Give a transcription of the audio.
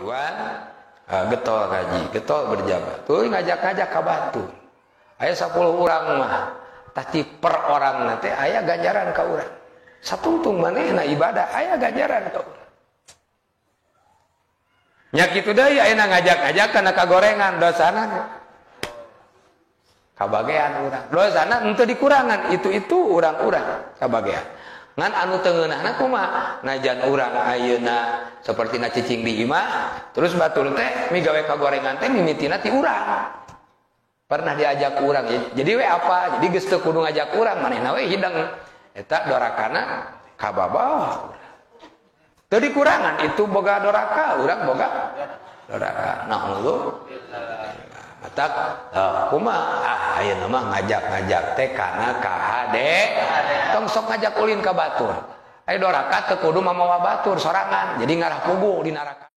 Iwan getol ngaji, getol berjamaah. Tuh ngajak-ngajak ka batur. Aya 10 urang mah. Tah per orang nanti aya ganjaran ka urang. Satungtung manehna ibadah aya ganjaran ka urang. Nya kitu deui ayeuna ngajak-ngajak kana kagorengan dosana kabagean urang. Dosana henteu dikurangan, itu urang-urang kabagean. Ngan anu teu ngeunahna kumaha? Najan urang ayeuna sapertina cicing di imah, terus batur teh migawe kagorengan teh mimitina ti urang. Pernah diajak urang, jadi we apa? Jadi geus teu kudu ngajak urang, manehna we hidang. Eta dorakana kababawa. Teu dikurangan itu boga doraka, urang boga doraka. Naudzubillah. Matak kumaha? Ah ayeuna mah ngajak-ngajak teh kana kahade. Tong sok ngajak ulin ka batur. Aya doraka teu kudu mamawa batur sorangan, jadi ngarah puguh di neraka.